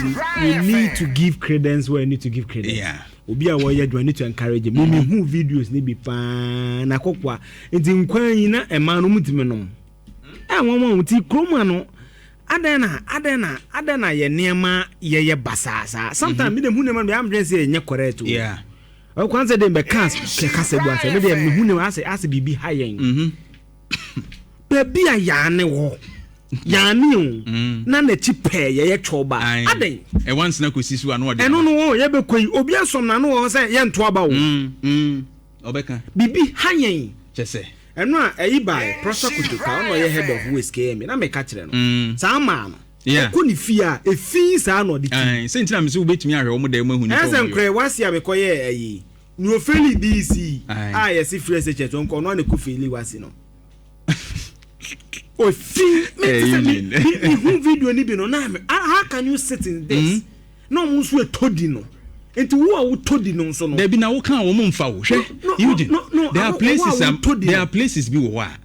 You need to give credence where you need to give credence. Obi a wɔyɛ adwuma, need to encourage him. Me hu videos ne bi paa na kɔkɔa nti nkwan yi na ɛmaa no mutumi nom. Ɛ wɔn wɔn ti kurom ano adan na adan na adan na yɛ nneɛma yɛyɛ basaa saa. Sometimes mi de hu nneɛma bi am dwen sɛ ɛnyɛ correct o. Ɔkwan sɛ de mbɛka kasa bu asɛ mi de mi hu nneɛma asɛ biribi ha yɛn. Baabi a yaane wɔ yaane o na n'akyi pɛɛ yɛyɛ twɔba adan. Ɛwa nsena kɔsi so ano ɔde. Ɛno no wɔn yɛbɛkɔ yi obi asɔm n'ano wɔ hɔ sɛ yɛnto aba o. Ɔbɛka. Biribi ha yɛn. Kyɛ sɛ. Ɛno a ɛyi by Prosper Kotoka, ɔno ɔyɛ head of waste KMA, na meka kyerɛ no saa maa no ɔkɔ ne fie a efi saa na ɔde ti. Sɛ ntina mi sɛ wobɛtumi ahwɛ wɔn dan mu ahu nipa. Ɛsɛ nkorɛ wasi a mekɔyɛ ɛyi ne ofeli DC a yɛsi free SHS ɔnkɔ ɔno a ne kɔ feli wasi no ofi mi ti sɛ mi hu video ni bi no na mi, how can you sit in this na ɔmo nso eto di no, nti wo a wotɔ di no nso no. Dabi, na woka a wɔn mfa wo hwɛ, Eugene, there are places bi wɔ hɔ a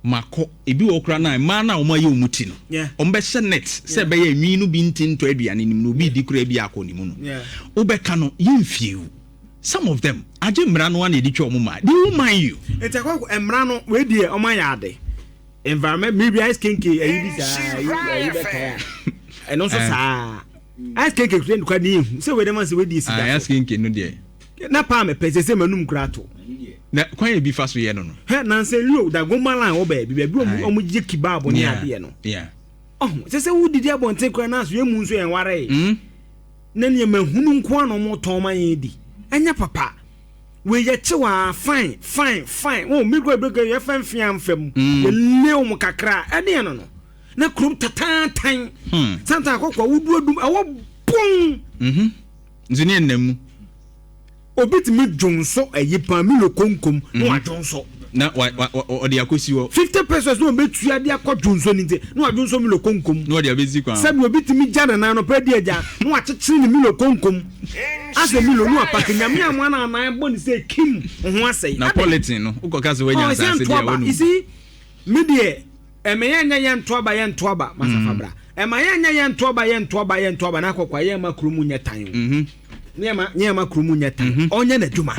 makɔ ebi wɔ kora na mmaa na wɔn ayɛ wɔn ti no, wɔn bɛhyɛ net sɛ ɛbɛyɛ nwi no bi nti ntɔ aduane nim na obi di kora bi akɔ ne mu no, wobɛka no yɛmfie o. Some of them agye mmara no ana yɛde twa wɔn ma, they won't mind you. Nti akɔ mmara no wei deɛ ɔmo ayɛ ade environment maybe ice kenke ɛyi bi saa ɛyi ɛyi bɛ kae a ɛno nso saa ice kenke kura nkura ne ehu sɛ wei dɛm asɛ wei di esi da so. Ice kenke no deɛ. Na paa mɛ pɛ sɛ mɛ num kura to. Na kwan yɛ bi fa so yɛ no. Hɛ, nansa lio Dagomba line wɔ baabi ɔmo gye kebab ne adeɛ no. Ɔho sɛ wodidi abɔnten kura na aso emu nso yɛn ware yi. Na nneɛma hunu nko ara na ɔmo tɔn ma yɛn di, ɛnyɛ papa. Wei yɛ kyew a, fine fine fine wɔn mi kura ebi yɛ fɛn fia nfam yɛ le wɔn kakra ɛdeɛ no na kurom tataatan santa akɔkɔ awudu adum ɛwɔ bɔn. Nti ne ɛnam mu. Obi tumi dwonso ɛyi pan milo konkom na wadwonso. Na wa wa ɔde akɔsi hɔ. 50 pesewas na ɔbɛtua de akɔ dwonso ne nti na wadwonso milo konkom. Na ɔde abɛsi kwan. Sɛbi obi tumi gya ne nan no pɛ di agya na wakyekyere ne milo konkom asɛ milo no apake nyame amoa na anan bɔ ne sɛ kim ho asɛe. Na polythene no wokɔka sɛ woanya asase deɛ wɔnom. You see, me deɛ ɛmɛ yɛn nyɛ yɛn nto aba, yɛn nto aba masafa bra, ɛma yɛn nyɛ yɛn nto aba, yɛn nto aba, yɛn nto aba na akɔkɔ yɛn ma kurom nyɛ tan o. Nneɛma kurom nyɛ tan, ɔnyɛ n'adwuma,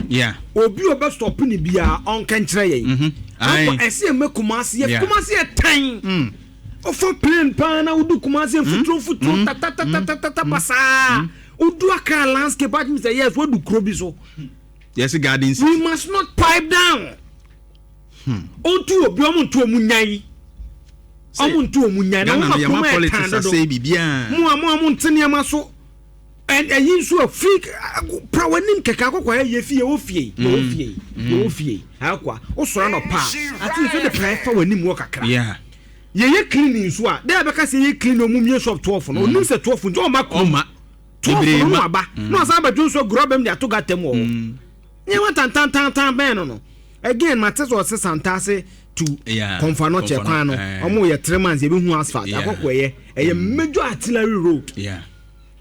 obi a ɔbɛ stop ne biara ɔnka nkyerɛ yɛn. Akɔ ɛsɛ yɛn mɛ Kumase yɛ Kumase yɛ tan, ɔfa plane paa na wodu Kumase, mfuturo mfuturo tatatatatata basaa, wodu Accra landscape atumi sɛ yes, wodu kuro bi so. Yes, garden city. We must not pipe down. Ɔntu obi, ɔmo ntu, ɔmo nyan, ɔmo ntu, ɔmo nyan na ɔmo ma kurom yɛ tan dodo. Mo a mo nte nneɛma so ɛyi nso a fi pra w'anim kɛkɛ akɔkɔ ayɛ fie, yɛwɔ fie, yɛwɔ fie, yɛwɔ fie akɔ a wosɔrɔ anɔpa a ati nso de pra ɛfa w'anim wɔ kakra. Yɛyɛ cleaning nso a dɛ yɛbɛka sɛ yɛyɛ cleaning, ɔmo mie shop 12 no, onim sɛ 12 nti ɔma kurom ɔma 12 no no aba na ɔsan bɛdwo nso agorɔ bɛm de ato gutter mu wɔ hɔ. Nneɛma tantantantan bɛn no. Again, mate sɛ ɔse Santase to Kɔmfo Anɔkyɛ kwan no, ɔmo yɛ 3 months yɛbɛhu asphalt. Akɔkɔ ɛyɛ major artillery road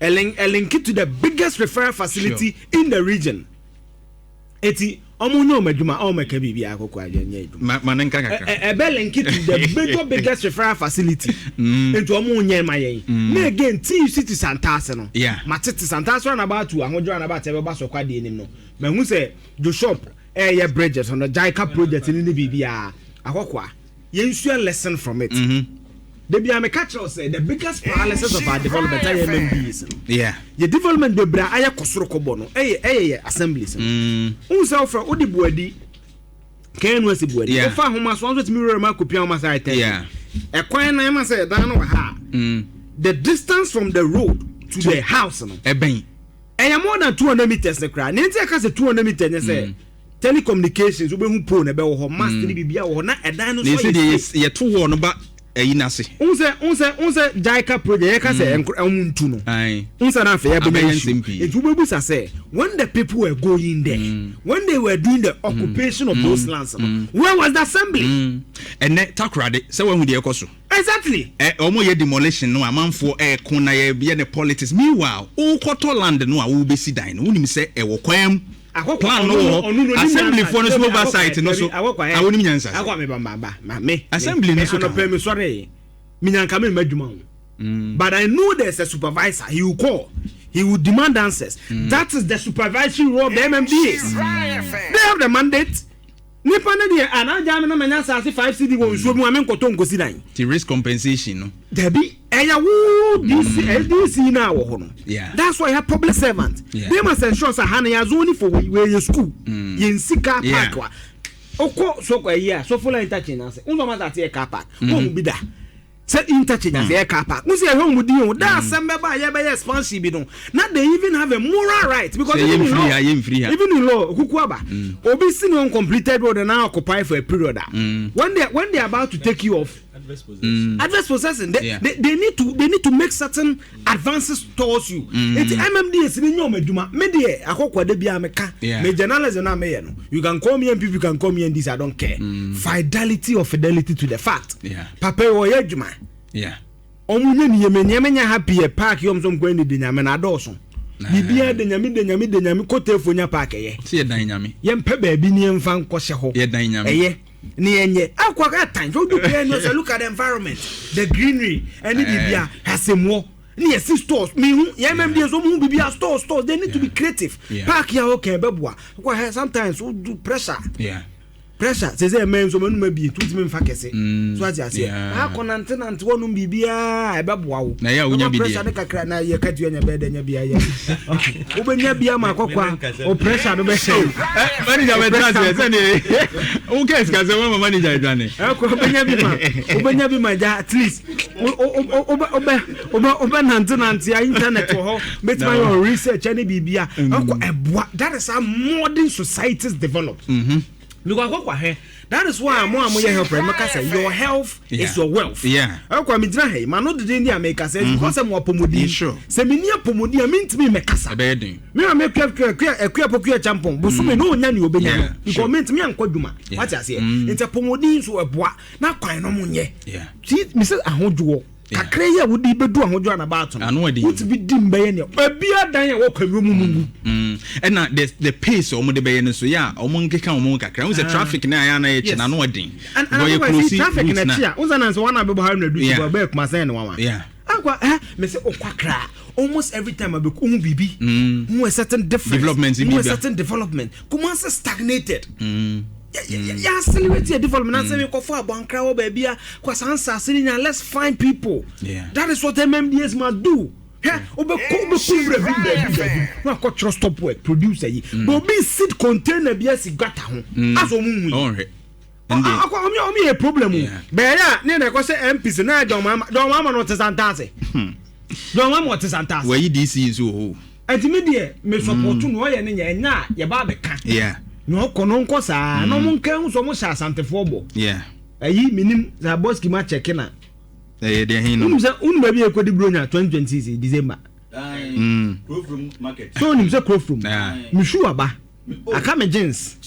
ɛlink to the biggest referral facility in the region. Eti ɔmo nyɛ ɔmo adwuma, ɔmo ɛka biribi akɔkɔ ayɛ nyɛ adwuma. Ma ne nka kakra. Ɛbɛ link to the major biggest referral facility nti ɔmo nyɛ ma yɛn. Na again, TUC to Santase no, mate te Santase roundabout to Ahodwo roundabout ɛbɛba so kɔ adeɛ anim no, mahu sɛ Joshop ɛyɛ bridges no, JICA project ne biribiara akɔkɔa, yɛnsua lesson from it. Debi a meka kyerɛw sɛ the biggest paralysis of our development ayɛ MMDAs no. Yɛ development bebree a ayɛ kɔ soro kɔbɔ no ɛyɛ yɛ assemblies no. N sɛ wofrɛ wode Buadi kɛn no asi Buadi, wofa ahoma so wɔn nso tumi wura mu akɔpia ahoma sɛ ayɛ tɛn ɛkwan nan ma sɛ ɛdan no wɔ ha a, the distance from the road to the house no ɛbɛn. Ɛyɛ more than 200 meters ne koraa. Ne nti ɛka sɛ 200 meters ne sɛ telecommunications wobɛhu pole na ɛbɛwɔ hɔ, mast ne biribi wɔ hɔ na ɛdan no na so ɛsɛ ayɛ deɛ straight. Yɛto wɔ no ba ɛyi n'ase. N sɛ JICA project yɛka sɛ ɛnko ɛnwo ntu no. N sɛ na afei Abɛyɛ yɛbɛnya issue. Nsɛm pii. Nti wobɛbusa sɛ when the people were going there, when they were doing the occupation of those lands no, where was the assembly? Ɛnɛ Takorade sɛ wahu deɛ ɛkɔ so. Exactly. Ɛ ɔmo yɛ demolition no, amanfoɔ ɛɛko na yɛ yɛ ne politics. Meanwhile, wokɔtɔ land no a wobɛsi dan no, wonim sɛ ɛwɔ kwan mu. Akɔkɔ Plan no wɔ hɔ, assemblyfoɔ no so oversight no so a wonim nyansa akɔ mi ba ma ba ma me Assembly no so ka ho. Anɔpɛ mi sɔre, mi nyanka mi ma adwuma o. But I know there's a supervisor. He will call. He will demand answers. That is the supervisory role of the MMDAs. They have the mandate. Nipa ne deɛ anagya mi na ma nya asase 5 cedi wɔ nsuo mu a mi nkɔtɔ nkosi dan. Ti risk compensation no. Dabi, ɛyɛ wo DC, ɛyɛ DC na wɔ hɔ no. That's why you have public servant. They must ensure sɛ ha na yɛ zone for wei yɛ school. Yɛn si car park wa. Okɔ so kɔ ɛyi a Sofoline interchange na ase. Nso ɔmo ase yɛ car park. Wɔn mu bi da. Sɛ interchange ase yɛ car park. N sɛ ɛhwɛ wɔn di o. Da asɛm bɛba a yɛbɛyɛ expansion bi no. Na they even have a moral right because Sɛ even in yɛmfiri law ha, yɛmfiri ha. even in law, kuku aba. Obi si ne uncompleted road and now occupy for a period ah. When they are about to take you off, adverse possession, they need to make certain advances towards you. Eti MMDAs ni nyɛ ɔmo adwuma. Me deɛ, akɔkɔ de bia meka me journalism na meyɛ no, you can call me NPP, you can call me NDC, I don't care. Fidelity or fidelity to the fact. Papa yi ɔyɛ adwuma. Ɔmo nye nneɛma nneɛma nya happy yɛ park yi, ɔmo nso nkɔ ɛni de Nyame na adɔɔso. Biribiara de Nyame, de Nyame, de Nyame kotefo nya park ɛyɛ. Sɛ yɛdan Nyame. Yɛmpɛ baabi ne yɛmfa nkɔhyɛ hɔ. Yɛdan Nyame. Ɛyɛ ne yɛnyɛ akɔ ɛtan so do pɛɛ no sɛ look at the environment, the greenery, ɛne biribia asɛmuɔ ne yɛsi stores mihu yɛn MMDAs so muhu biribia stores stores. They need to be creative. Park yɛ a ɔkɛ ɛbɛboa kɔ hɛ. Sometimes o do pressure, pressure sɛ sɛ ɛmɛn nso mɛnum abie tuntun nfa kɛse so ate aseɛ. Akɔ nante nante wɔnum biribiara, ɛbɛboa wo. Na yɛ a wonya Ɛma bi deɛ. Pressure ne kakra na yɛ katua nya bɛɛ dɛ nya bia yɛ wobɛnya bia ma akɔkɔ a o pressure no bɛhyɛ wo. Manager bɛ tena ase sɛni o kɛ sika sɛ wɔn ma manager aduane. Ɛkɔ wobɛnya bi ma, wobɛnya bi ma gya. At least wobɛ wobɛ wobɛ nante nante a internet wɔ hɔ, bɛtumi ayɛ wɔ research ne biribia ɛkɔ ɛboa. That is how modern societies develop because akɔkɔ ahwɛ, that is why mo a mo yɛ health rɛ mɛka sɛ your health is your wealth. Ɛkɔ mi gyina ha yi ma no dede ndi a mɛka sɛ because sɛ mo apɔmuden sɛ mi ni apɔmuden a mi ntumi mɛkasa. Ɛbɛyɛ den. Mi ma mi kua kua kua akua pɔkua champɔn bosome na onya ni obenya no because mi ntumi ankɔ dwuma, wate aseɛ? Nti apɔmuden nso ɛboa na kwan no mo nyɛ ti mi sɛ ahodwoɔ kakra yi a wode bɛdu ahodwoɔ anabaato no Ano ɛden. wotumi di mbɛyɛ nea ebia dan a wɔkɔ awia mu mu ngu. Ɛna the pace a wɔn de bɛyɛ no so yɛ a wɔn nkeka wɔn ho kakra n sɛ traffic na ayɛ ana yɛ kyɛ na ano ɛden. And Wɔyɛ otherwise, close see, traffic route na na kyi a wosan na sɛ wɔn abɛbɔ ha na du Yeah. so bɛyɛ kuma sɛn ne wawa akwa ɛ mɛ sɛ ɔkɔ akra, almost every time abɛkɔ ohun biribi hu a certain difference. Development hu bi a ba. certain development. Kumasi stagnated. Yɛ accelerate yɛ development na sɛ mekɔfo abɔnkra wɔ baabi a kɔ saa nsase no nyinaa, let's find people. That is what MMDAs must do. Hwɛ, wobɛkɔ wobɛkɔ wura bi baabi baabi na akɔtwerɛ "stop work" producer yi but obi sit container bi asi gutter ho asɛ ɔmo hu yi. Ɔnhwɛ Ɛnde. Akɔ ɔmo yɛ problem o. Bɛyɛ a ne na ɛkɔ sɛ MPs na yɛ John Mahama, John Mahama na ɔte Santase, John Mahama ɔte Santase. Wɔyi DC nso wɔ hɔ. Ɛnti mi deɛ, me support no, ɔyɛ ne nyɛ ɛnya a yɛba abɛka na ɔkɔ no nkɔ saa na ɔmo nka ho sɛ ɔmo hyɛ Asantefoɔ bɔ. Ɛyi minim sɛ abɔski ma kyɛke na Ɛyɛ deɛ hin no. Wonim sɛ wonim baabi a yɛkɔdi Buronya 2026 December so wonim sɛ Kurofrom me shoe aba aka me jeans,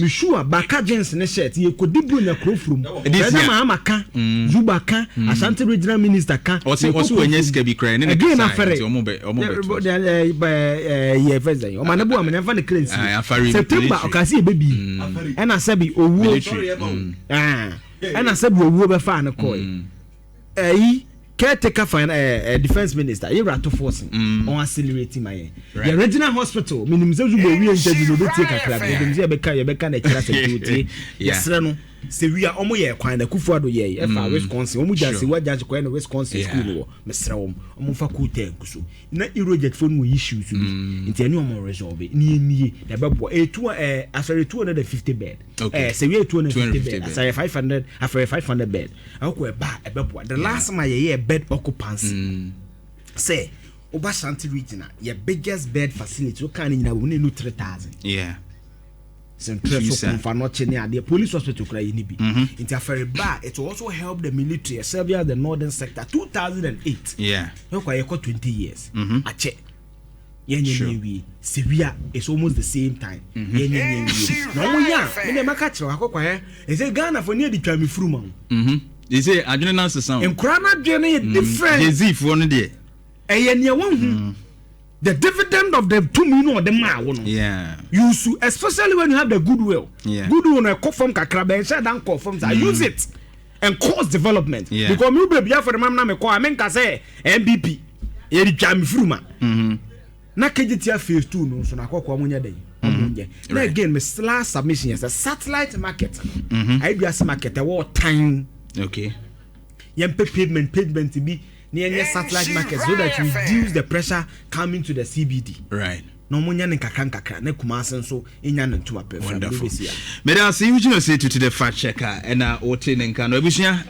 me shoe aba aka jeans ne shirt, yɛkɔdi Buronya Kurofrom. This Bɛsɛ year. Mahama ka, Zuba ka, Ashanti Regional Minister ka. Ɔsi yɛkɔ ɔsi wɔnyɛ Kurofrom. Sika bi kura ne ne Again, kasa afɛrɛ nti ɔmo bɛ to. Yɛ fɛ sɛ ɔma ne bo amene fa ne kra Ah, afari nsi September military. ɔka sɛ yɛbɛbi ɛna sɛbi owuo. Military. Ah, ɛna sɛbi owuo bɛfa ne kɔɛ. Ɛyi caretaker fine ɛɛ defence minister yɛwura Ato Forson ɔn accelerate ma yɛn yɛ regional hospital. Minim sɛ Zuba owie interview na obetie kakra bi, minim sɛ yɛbɛka n'akyerɛ asɛm tí o tie. Yɛsrɛ no sɛ wia ɔmo yɛ kwan na Kufu Ado yɛ ɛfa Wisconsin, ɔmo gya se wagya kwan na Wisconsin school no wɔ. Mesrɛ wɔn, ɔmo nfa koota nkuso na Eurojet fo no wɔ issues bi nti ɛne ɔmo resolve ne yɛ nie na ɛbɛboa ɛyɛ two asɔre 250 bed. Sɛ wia 250 bed, asɔre 500, afɔre 500 bed ɛkɔ ɛba a ɛbɛboa. The last time a yɛyɛ bed occupancy sɛ woba Ashanti Region a, yɛ biggest bed facility woka ne nyinaa wɔ mu ne nu 3000. Sɛntrɛ so Tusa. Kɔnfa nɔkye ne adeɛ, police hospital kora yɛ ne bi nti afɛre ba a, it will also help the military serve the northern sector. 2008 ɛkɔ yɛkɔ 20 years akyɛ yɛnyɛ ne wie sewia. It's almost the same time yɛnyɛ ne wie na ɔmo yɛ a mene maka kyerɛ akɔkɔ hɛ ɛsɛ Ghana fo ne yɛde twa me furu ma wo. They say adwene na sesa o. Nkora no adwene no yɛ different. Gen Z foɔ no deɛ. Ɛyɛ nea wahu the dividend of the tumi no ɔde maa wo no. You should, especially when you have the goodwill. Goodwill no ɛkɔ fam kakra bɛn hyɛ dan kɔ fam sa, use it. And cause development. Yeah. Because mi baabi afɔ de mam na mi kɔ a, mi nka sɛ NPP yɛde twa mi furu ma. Na Kejetia phase two no nso na akɔkɔ ɔmo nyɛ dɛ ɔmo nyɛ. Na again, mi last submission yɛ sɛ satellite market no, Ayeduase market ɛwɔ ɔtan, yɛn pɛ pavement bi na yɛn nyɛ satellite market so that we reduce the pressure coming to the CBD. Na ɔmo nyɛ ne nkakra nkakra na Kumase nso nya ne ntoma pɛ. Wonderful. Mede ase, Eugene Ose Tutu the fact checker, ɛna wote ne nka no, abusua.